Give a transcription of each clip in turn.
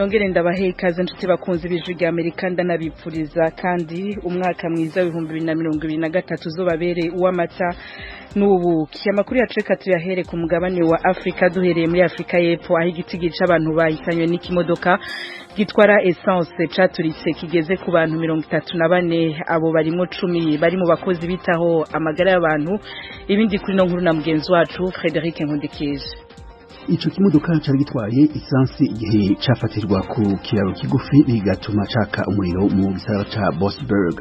Nongere ndabahe ikaze nshuti bakunzi b'Ijwi rya Amerika, ndanabipfuriza kandi umwaka mwiza w'2023 uzobabere uw'amata n'ubuki. Amakuru yacu reka tuyahere ku mugabane wa Afrika, duhereye muri Afrika y'Epfo, aho igitigiri c'abantu bahitanywe n'ikimodoka gitwara essence caturitse kigeze ku bantu 34. Abo barimwo 10 bari mu bakozi bitaho amagara y'abantu. Ibindi kuri no nkuru na mugenzi wacu Frederic Nkundikije. Ico kimodoka cari gitwaye isansi igihe cafatirwa ku kiraro kigufi, bigatuma caka umuriro mu gisagara ca Bosberg.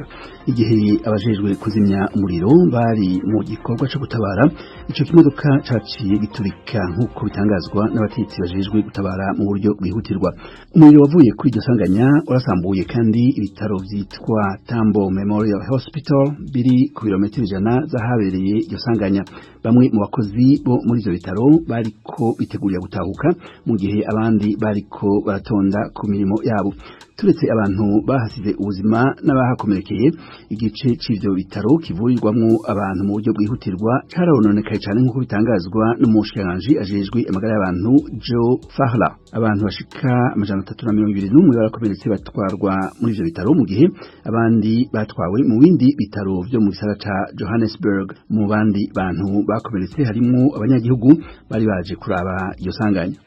Igihe abajejwe kuzimya umuriro bari mu gikorwa co gutabara, ico kimodoka caciye giturika, nk'uko bitangazwa n'abatetsi bajejwe gutabara mu buryo bwihutirwa. Umuriro wavuye kuri iryo sanganya warasambuye kandi ibitaro vyitwa Tambo Memorial Hospital biri ku birometero 100 z'ahabereye iryo sanganya. Bamwe mu bakozi bo muri ivyo bitaro bariko bitegurira gutahuka, mu gihe abandi bariko baratonda ku mirimo yabo. Turetse abantu bahasize ubuzima n'abahakomerekeye, igice c'ivyo bitaro kivurirwamwo abantu mu buryo bwihutirwa carononekaye cane, nk'uko bitangazwa n'umushikiranganji ajejwe amagara y'abantu Joe Fahla. Abantu bashika 321 barakomeretse, batwarwa muri ivyo bitaro, mu gihe abandi batwawe mu bindi bitaro vyo mu gisagara ca Johannesburg. Mu bandi bantu bakomeretse harimwo abanyagihugu bari baje kuraba iyo sanganya.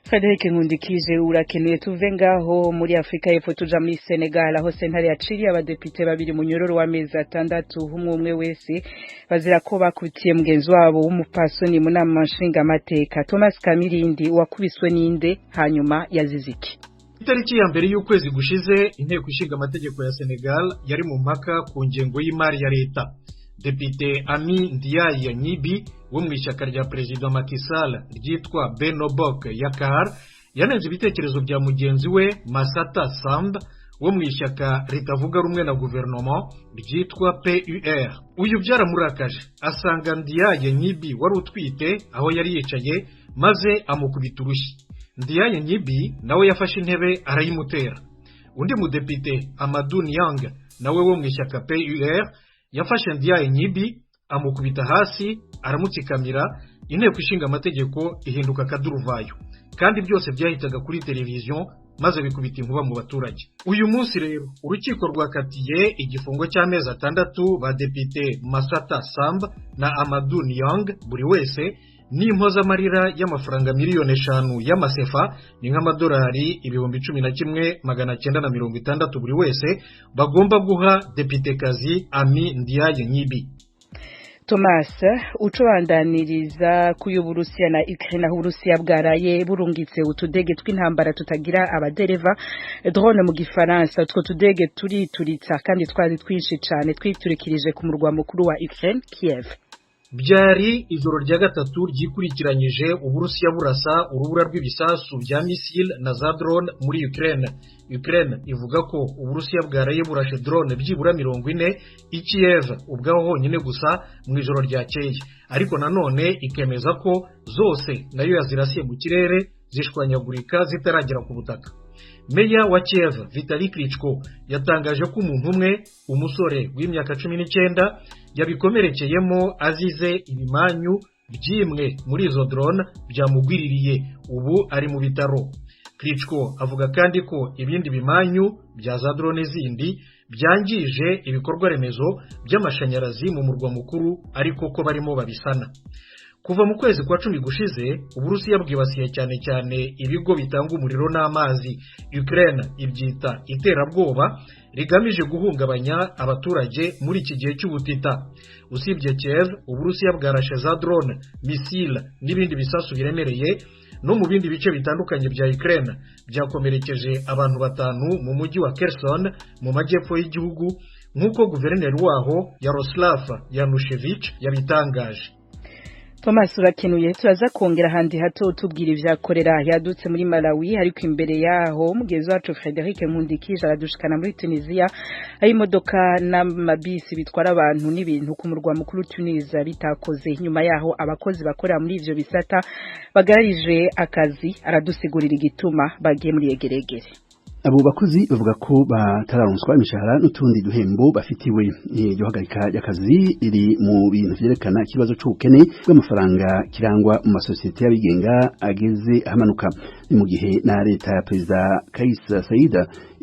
Frederic Nkundikije, urakenuye. Tuve ngaho muri Afrika y'Epfo tuja muri Senegal, aho sentare yaciriye abadepite babiri mu nyororo w'amezi 6 umwe umwe wese, bazira ko bakubitiye mugenzi wabo w'umupfasoni mu nama nshingamateka. Thomas Kamirindi, wakubiswe ninde, hanyuma yazize iki? Itariki ya 1 y'ukwezi gushize, inteko ishinga amategeko ya Senegal yari mu mpaka ku ngengo y'imari ya leta. Depite Ami Ndiaye Nyibi wo mu ishyaka rya Perezida Macky Sall ryitwa Benno Bokk Yakaar yanenze ibitekerezo bya mugenzi we Masata Samb wo mu ishyaka ritavuga rumwe na guverinoma ryitwa PUR. Uyu byaramurakaje, asanga Ndiaye Nyibi wari utwite aho yari yicaye, maze amukubita urushyi. Ndiaye Nyibi nawe yafashe intebe arayimutera. Undi mudepite Amadou Niang nawe wo mu ishyaka PUR yafashe Ndiaye Nyibi amukubita hasi, aramutsikamira. Inteko ishinga amategeko ihinduka akaduruvayo, kandi byose byahitaga kuri televiziyo, maze bikubita inkuba mu baturage. Uyu munsi rero urukiko rwakatiye igifungo cy'amezi 6 badepite Masata Samb na Amadou Niang buri wese, n'impozamarira y'amafaranga miliyoni 5 y'amasefa, ni nk'amadolari 11,960 buri wese, bagomba guha depitekazi Ami Ndiaye Nyibi. Thomas, ucobandaniriza ku Burusiya na Ukraine, aho Uburusiya bwaraye burungitse utudege tw'intambara tutagira abadereva, drone mu Gifaransa. Utwo tudege turituritsa kandi twari twinshi cane, twiturikirije ku murwa mukuru wa Ukraine, Kiev. Byari ijoro rya gatatu ryikurikiranyije Uburusiya burasa urubura rw'ibisasu bya misile na za drone muri Ukraine. Ukraine ivuga ko Uburusiya bwaraye burashe drone byibura 40 i Kiev ubwaho honyine gusa mu ijoro ryakeye, ariko nanone ikemeza ko zose nayo yazirasiye mu kirere zishwanyagurika zitaragera ku butaka. Meya wa Kiev Vitali Klitschko yatangaje ko umuntu umwe, umusore w'imyaka 19, yabikomerekeyemo azize ibimanyu byimwe muri izo drone byamugwiririye, ubu ari mu bitaro. Klitschko avuga kandi ko ibindi bimanyu bya za drone zindi byangije ibikorwa remezo by'amashanyarazi mu murwa mukuru, ariko ko barimo babisana. Kuva mu kwezi kwa 10 gushize, Uburusiya bwibasiye cyane cyane ibigo bitanga umuriro n'amazi. Ukraine ibyita iterabwoba rigamije guhungabanya abaturage muri iki gihe cy'ubutita. Usibye Kiev, Uburusiya bwarashe za drone, misile n'ibindi bisasu biremereye no mu bindi bice bitandukanye bya Ukraine. Byakomerekeje abantu 5 mu mujyi wa Kherson mu majyepfo y'igihugu, nk'uko guverineri waho Yaroslav Yanushevich yabitangaje. Thomas, urakenuye. Turaza kongera handi hato tubwira ivyakorera yadutse muri Malawi, ariko imbere yaho mugenzi wacu Frederic Nkundikije aradushikana muri Tunisia, aho imodoka n'amabisi bitwara abantu n'ibintu ku murwa mukuru Tunisia bitakoze, nyuma yaho abakozi bakorera muri ivyo bisata bagararije akazi. Aradusigurira igituma bagiye muri yegeregere. Abo bakozi bavuga ko batararonswa imishahara n'utundi duhembo bafitiwe. Iryo hagarika ry'akazi riri mu bintu vyerekana ikibazo c'ubukene bw'amafaranga kirangwa mu masosiyete y'abigenga ageze ahamanuka. Ni mu gihe na leta ya Perezida Kais Saied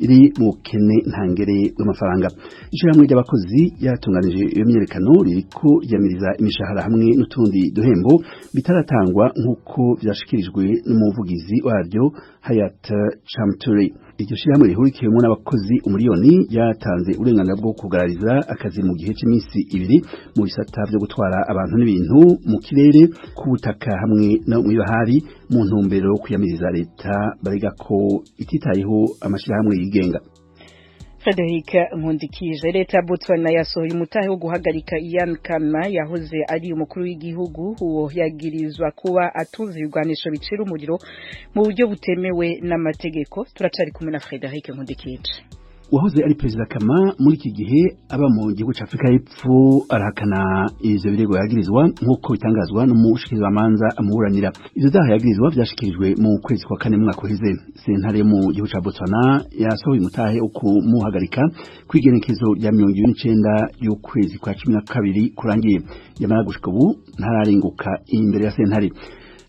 iri mu bukene ntangere bw'amafaranga. Ishirahamwe ry'abakozi ryatunganije iyo myiyerekano ririko ryamiriza imishahara hamwe n'utundi duhembo bitaratangwa, nk'uko vyashikirijwe n'umuvugizi waryo Hayat Chamturi. Iryo shirahamwe rihurikiyemwo n'abakozi 1 miliyoni ryatanze uburenganzira bwo kugarariza akazi mu gihe c'imisi 2 mu bisata vyo gutwara abantu n'ibintu mu kirere, ku butaka hamwe no mw'ibahari, mu ntumbero yo kwiyamiriza leta barega ko ititayeho amashirahamwe yigenga. Frederic Nkundikije. Leta ya Botswana yasohoye umutahe wo guhagarika Ian Khama yahoze ari umukuru w'igihugu. Uwo yagirizwa kuba atunze ibigwanisho bicira umuriro mu buryo butemewe n'amategeko. Turacari kumwe na Frederic Nkundikije. Uwahoze ari Perezida Khama, muri iki gihe aba mu gihugu ca Afrika y'Epfo, arahakana ivyo birego yagirizwa, nk'uko bitangazwa n'umushikizamanza amuburanira. Ivyo vyaha yagirizwa vyashikirijwe mu kwezi kwa kane mu mwaka uheze. Sentare yo mu gihugu ca Botswana yasohoye umutahe wo kumuhagarika kw'igenekezo rya 29 y'ukwezi kwa 12 kurangiye. Yamara gushika ubu ntararenguka imbere ya sentare.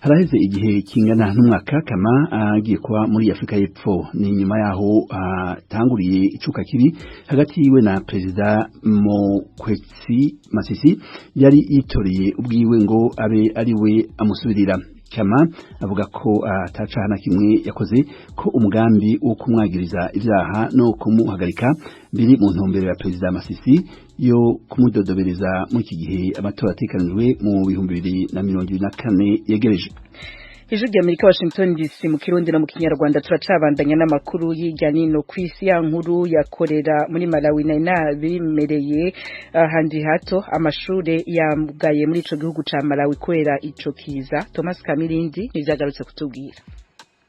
Haraheze igihe kingana n'umwaka Khama agiye kuba muri Afrika y'Epfo. Ni nyuma yaho atanguriye icuka kibi hagati yiwe na Perezida Mokgweetsi Masisi yari yitoreye ubwiwe ngo abe ari we amusubirira. Khama avuga ko atacaha na kimwe yakoze, ko umugambi wo kumwagiriza ivyaha no kumuhagarika biri mu ntumbero ya Perezida Masisi yo kumudodobereza muri iki gihe amatora atekanijwe mu 2024 yegereje. Ijwi ry'Amerika, Washington DC, mu Kirundi no mu Kinyarwanda. Turacabandanya n'amakuru y'irya nino kw'isi. Ya nkuru yakorera muri Malawi na nabimereye ahandi hato, amashure yamugaye muri ico gihugu ca Malawi kubera ico kiza. Thomas Kamirindi nivyagarutse kutubwira.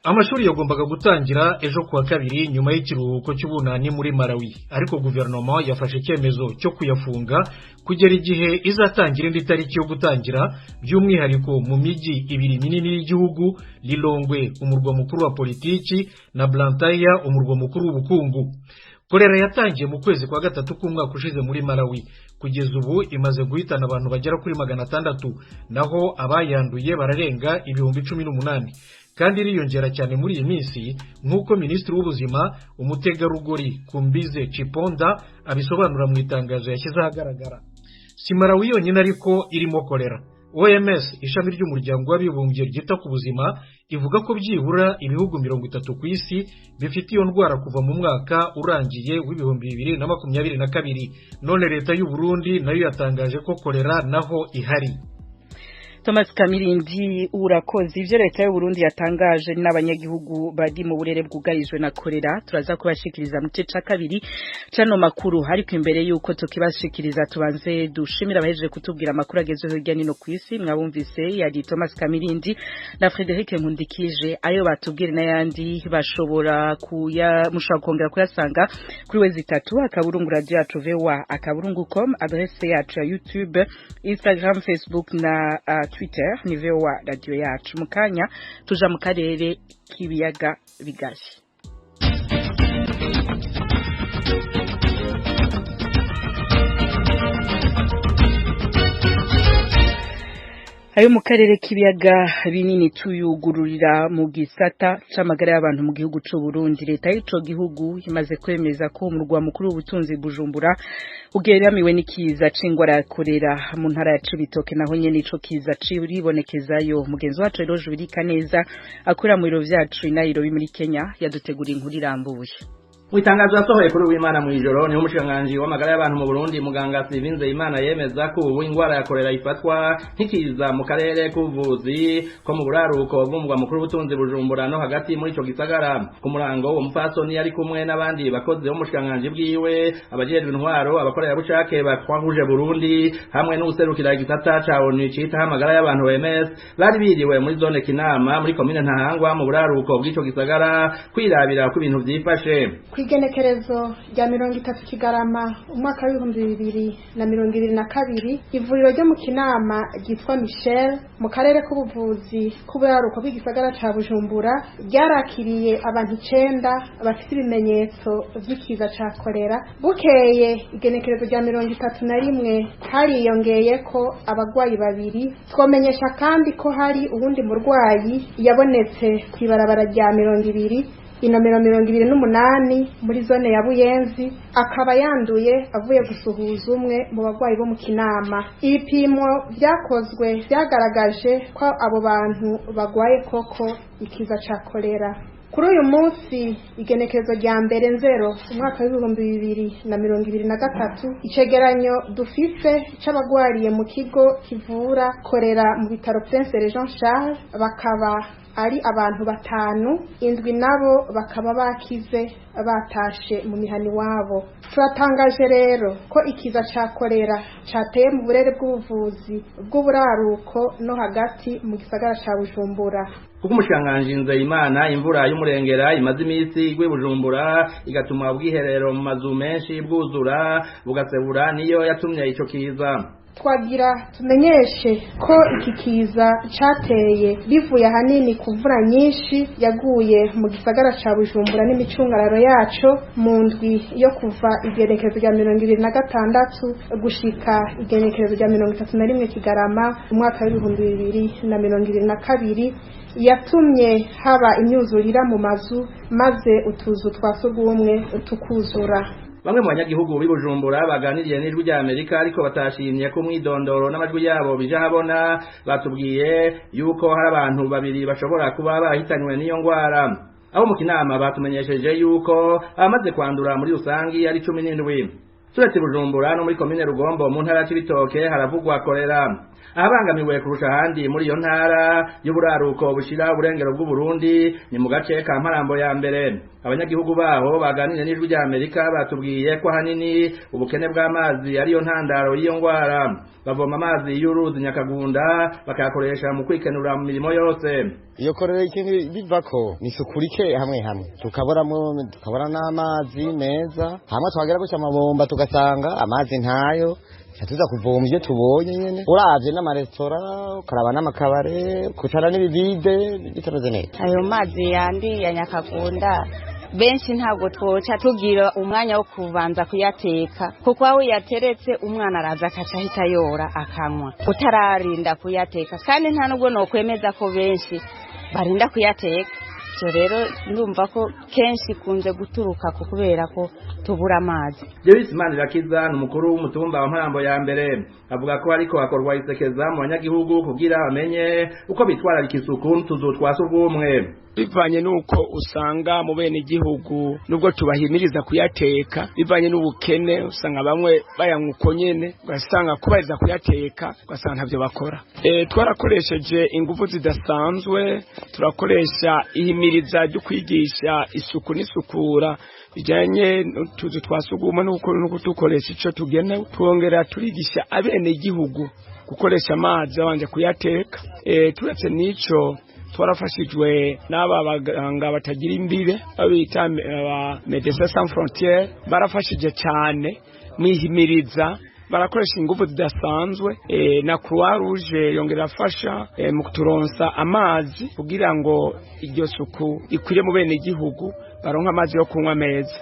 Amashuri yagombaga gutangira ejo kuwa kabiri nyuma y'ikiruhuko cy'ubunani muri Malawi, ariko guverinoma yafashe icyemezo cyo kuyafunga kugera igihe izatangira indi tariki yo gutangira, by'umwihariko mu mijyi ibiri minini y'igihugu, Lilongwe, umurwa mukuru wa politiki, na Blantyre, umurwa mukuru w'ubukungu. Kolera yatangiye mu kwezi kwa gatatu k'umwaka ushize muri Malawi. Kugeza ubu imaze guhitana abantu bagera kuri 600, naho abayanduye bararenga 18,000, kandi iriyongera cyane muri iyi minsi, nk'uko Minisitiri w'Ubuzima, umutegarugori Khumbize Chiponda, abisobanura mu itangazo yashyize ahagaragara. Si Malawi yonyine ariko irimo kolera. OMS, ishami ry'Umuryango w'Abibumbye ryita ku buzima, ivuga ko byibura ibihugu 30 ku isi bifite iyo ndwara kuva mu mwaka urangiye w'2022. None leta y'u Burundi nayo yatangaje ko kolera naho ihari. Thomas Kamirindi, urakoze. Ivyo leta y'u Burundi yatangaje n'abanyagihugu bari mu burere bwugarijwe na kolera turaza kubashikiriza mu gice ca kabiri cano makuru, ariko imbere yuko tukibashikiriza tubanze dushimira abahejeje kutubwira amakuru agezweho hirya nino kw'isi. Mwabumvise, yari Thomas Kamirindi na Frederic Nkundikije. Ayo batubwire n'ayandi bashobora kuya mushobora kongera kuyasanga kuri www.radioyacu.voa.com, adresse yacu ya YouTube, Instagram, Facebook na Twitter ni VOA Radio Yacu. Mu kanya tuja mu karere k'ibiyaga bigari. Ayo mu karere k'ibiyaga binini tuyugururira mu gisata c'amagara y'abantu mu gihugu c'u Burundi. Leta y'ico gihugu imaze kwemeza ko umurwa mukuru w'ubutunzi Bujumbura ugeramiwe n'ikiza c'ingwara ya kolera. Mu ntara ya Cibitoke naho nyene ico kiza ciribonekezayo. Mugenzi wacu Eloge Birikaneza akorera mu biro vyacu i Nairobi muri Kenya yaduteguriye inkuru irambuye. Mu itangazo yasohoye kuri Uwimana mw'ijoro, niho umushikiranganji w'amagara y'abantu mu Burundi, muganga Sylvie Nzeyimana, yemeza ko ubu ingwara ya kolera ifatwa nk'ikiza mu karere k'ubuvuzi ko mu buraruko bw'umurwa mukuru w'ubutunzi Bujumbura no hagati muri ico gisagara. Ku murango, uwo mupfasoni yari kumwe n'abandi bakozi b'umushikiranganji bwiwe, abajejwe intwaro, abakorerabushake ba Croix-Rouge Burundi hamwe n'uwuserukira igisata ca ONU citaho amagara y'abantu OMS. Bari biriwe muri zone Kinama muri komine Ntahangwa mu buraruko bw'ico gisagara kwirabira uko ibintu vyifashe. Kw'igenekerezo rya 30 Kigarama umwaka w'2022, ivuriro ryo mu Kinama ryitwa Michel mu karere k'ubuvuzi k'uburaruko bw'igisagara ca Bujumbura ryarakiriye abantu 9 bafite ibimenyetso vy'ikiza ca kolera. Bukeye igenekerezo rya 31 hariyongeye ko abagwayi 2. Twomenyesha kandi ko hari uwundi murwayi yabonetse kw'ibarabara rya 20 inomero 28 muri zone ya Buyenzi, akaba yanduye avuye gusuhuza umwe mu bagwayi bo mu Kinama. Ibipimo byakozwe byagaragaje ko abo bantu bagwaye koko ikiza ca kolera. Kuri uyu munsi igenekerezo rya 1 Nzero umwaka w'2023, icegeranyo dufise c'abagwariye mu kigo kivura kolera mu bitaro Prince Jean Charles bakaba ari abantu 5, 7 nabo bakaba bakize batashe mu mihani wabo. Turatangaje rero ko ikiza ca kolera cateye mu burere bw'ubuvuzi bw'uburaruko no hagati mu gisagara ca Bujumbura. Kuko umushikiranganji Nzeyimana imvura y'umurengera imaze iminsi igwa Bujumbura igatuma ubwiherero mu mazu menshi bwuzura bugasebura, niyo yatumye ico kiza. Twagira tumenyeshe ko iki kiza cateye bivuye ahanini ku mvura nyinshi yaguye mu gisagara ca Bujumbura n'imicungararo yaco mu ndwi yo kuva igenekerezo rya 26 gushika igenekerezo rya 31 Kigarama umwaka w'2022, yatumye haba imyuzurira mu mazu maze utuzu twa sugumwe tukuzura. Bamwe mu banyagihugu b'i Bujumbura baganiriye n'Ijwi rya Amerika ariko batashimye ko umwidondoro n'amajwi yabo bija habona, batubwiye yuko hari abantu 2 bashobora kuba bahitanywe n'iyo ngwara. Abo mu Kinama batumenyesheje yuko abamaze kwandura muri rusangi ari 17. Turetse Bujumbura no muri komine Rugombo mu ntara ya Cibitoke haravugwa kolera. Ahabangamiwe kurusha ahandi muri iyo ntara y'uburaruko bushira uburengero bw'u Burundi ni mu gace ka Mparambo ya mbere. Abanyagihugu baho baganiriye n'Ijwi rya Amerika batubwiye ko ahanini ubukene bw'amazi ariyo ntandaro y'iyo ngwara. Bavoma amazi y'uruzi Nyakagunda bakayakoresha mu kwikenura mu mirimo yose. Iyo korera ikintu bivako ni isuku rike hamwe hamwe, tukaboramo tukabora n'amazi meza, hamwe twagera guca amabomba tugasanga amazi ntayo, tuza kuvoma ivyo tubonye nyene. Uravye n'amaresitora ukaraba n'amakabare kutara n'ibivide bitameze neza. Ayo mazi yandi ya Nyakagunda benshi ntabwo twoca tugira umwanya wo kubanza kuyateka, kuko aho yateretse umwana araza akaca ahita yora akanywa utararinda kuyateka, kandi nta nubwo nokwemeza ko benshi barinda kuyateka. Ivyo rero ndumva ko kenshi kunze guturuka ku kubera ko tubura amazi. Davis Manirakiza ni umukuru w'umutumba wa Mparambo ya mbere, avuga ko ariko hakorwa isekeza mu banyagihugu kugira bamenye uko bitwararika isuku n'utuzu twa sugumwe. Bivanye nuko usanga mu bene igihugu nubwo tubahimiriza kuyateka, bivanye n'ubukene usanga bamwe bayanywa uko nyene, ugasanga kubariza kuyateka ugasanga ntavyo bakora. Twarakoresheje ingufu zidasanzwe, turakoresha ihimiriza ryo kwigisha isuku n'isukura bijanye n'utuzu twa sugumwe no kudukoresha ico tugenewe. Twongera turigisha abene igihugu gukoresha amazi babanje kuyateka. Turetse n'ico twarafashijwe n'aba baganga batagira imbibe babita aba Médecins Sans Frontières, barafashije cyane mwihimiriza, barakoresha ingufu zidasanzwe. Na Croix Rouge yongera afasha mu kuturonsa amazi kugira ngo iryo suku ikwire mu bene igihugu, baronka amazi yo kunywa meza.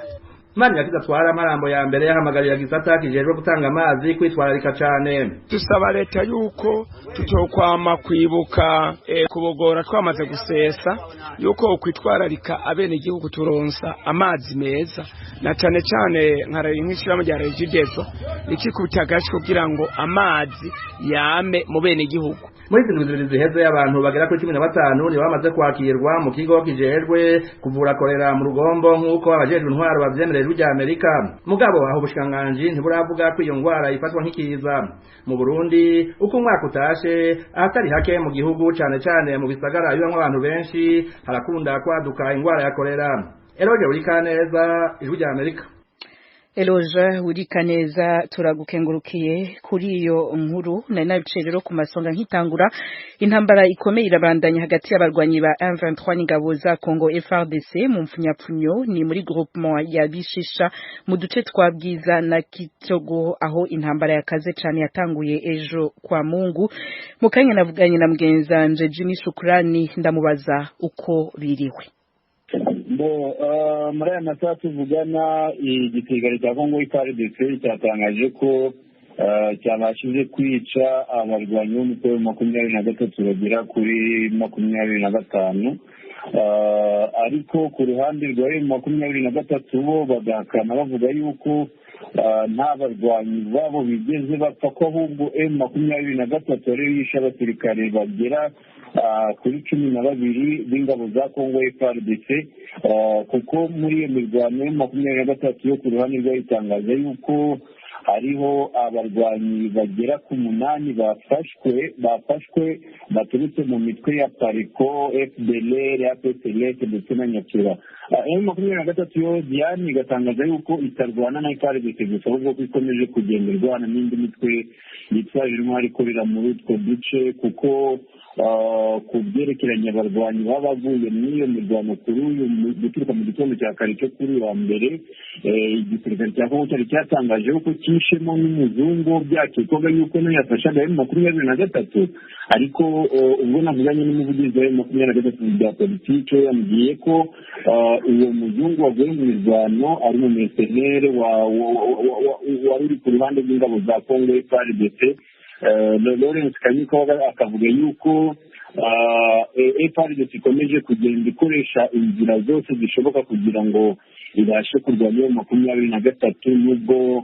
Manirakiza atwara Mparambo ya mbere yahamagarira gisata kijejwe gutanga amazi kwitwararika cane. Dusaba leta yuko tutokwama kwibuka kubogora twamaze gusesa, yuko kwitwararika abene igihugu turonsa amazi meza, na cane cane nka nk'ishirahamwe rya Regideso rikikubita agashi kugira ngo amazi yame mu bene igihugu. Muri izi ndwi zibiri ziheze abantu bagera kuri 15 ni bamaze kwakirwa mu kigo kijejwe kuvura kolera mu Rugombo nk'uko abajejwe intwaro bavyemerera Ijwi rya Amerika. Mugabo aho ubushikiranganji ntiburavuga ko iyo ngwara ifatwa nk'ikiza mu Burundi. Uko umwaka utashe ahatari hake mu gihugu cane cane mu bisagara bibamwo abantu benshi harakunda kwaduka ingwara ya kolera. Eroge Burikaneza, Ijwi rya Amerika. Eloge Wirikaneza, turagukengurukiye kuri iyo nkuru. Nari nabicaye rero ku masonga nkitangura, intambara ikomeye irabandanya hagati y'abarwanyi ba M23 n'ingabo za Congo FARDC mu mfunyapfunyo, ni muri groupement ya Bishisha mu duce twa Bwiza na Kitogo, aho intambara yakaze cane yatanguye ejo kwa Mungu. Mu kanya navuganye na mugenzanje Jimmy Shukrani, ndamubaza uko biriwe. Bo muri aya masaha tuvugana, igisirikare cya Congo FARDC cyatangaje ko cyabashije kwica abarwanyi b'umutwe wa 23 bagera kuri 25, ariko ku ruhande rwa M23 bo bagahakana bavuga yuko nta barwanyi babo bigeze bapfa, ko ahubwo M23 ariyo yishe abasirikare bagera kuri 12 b'ingabo za Congo FARDC, kuko muri iyo mirwano M23 yo ku ruhande rwayo itangaza yuko hariho abarwanyi bagera ku 8 bafashwe baturutse mu mitwe ya Pariko, FDLR, APCLS ndetse na Nyatura. M23 yo Diane igatangaza yuko itarwana na FARDC gusa, ahubwo ko ikomeje kugenda irwana n'indi mitwe yitwaje intwari ikorera muri utwo duce, kuko ku byerekeranye abarwanyi baba bavuye muri iyo mirwano kuri uyu guturuka mu gitondo cya kare cyo kuri uyu wa mbere, igisirikare cya Congo cyari cyatangaje ko cyishemo n'umuzungu byakekwaga yuko nawe yafashaga M23, ariko ubwo navuganye n'umuvugizi wa M23 bya politike, yambwiye ko uwo muzungu waguye mu mirwano ari mu mercenaire wari uri ku ruhande rw'ingabo za Congo FARDC. Lawrence Kanyuka akavuga yuko FARDC ikomeje kugenda ikoresha inzira zose zishoboka kugira ngo ibashe kurwanya iyo 23, nubwo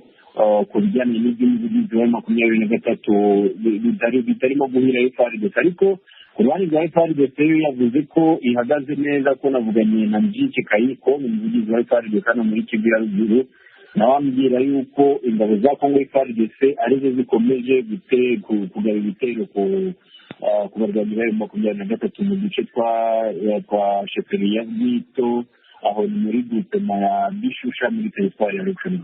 ku bijyanye n'iby'umuvugizi wa 23 bitarimo guhira FARDC. Ariko ku ruhande rwa FARDC yo yavuze ko ihagaze neza, ko navuganye na Mjiki Kayiko, umuvugizi wa FARDC hano muri Kivu ya ruguru, nawe ambwira yuko ingabo za Congo FARDC arizo zikomeje kugaba ibitero ku barwanyi ba M23 mu duce twa Sheferi ya Bwito, aho ni muri groupement ya Bishusha muri teritwari ya Rukuru.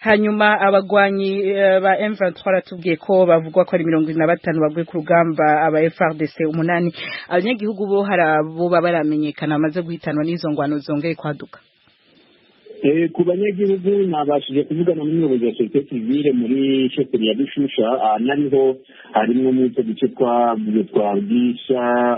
Hanyuma abagwanyi ba M23 baratubwiye ko bavugwa ko ari 75 baguye ku rugamba, aba FARDC 8. Abanyagihugu bo hari abo baba baramenyekana bamaze guhitanwa n'izo ngwano zongeye kwaduka? Ku banyagihugu nabashije kuvugana n'umuyobozi wa sosiyete sivile muri sheferi ya Bishusha, nariho harimwo muri utwo duce twa Bwisha.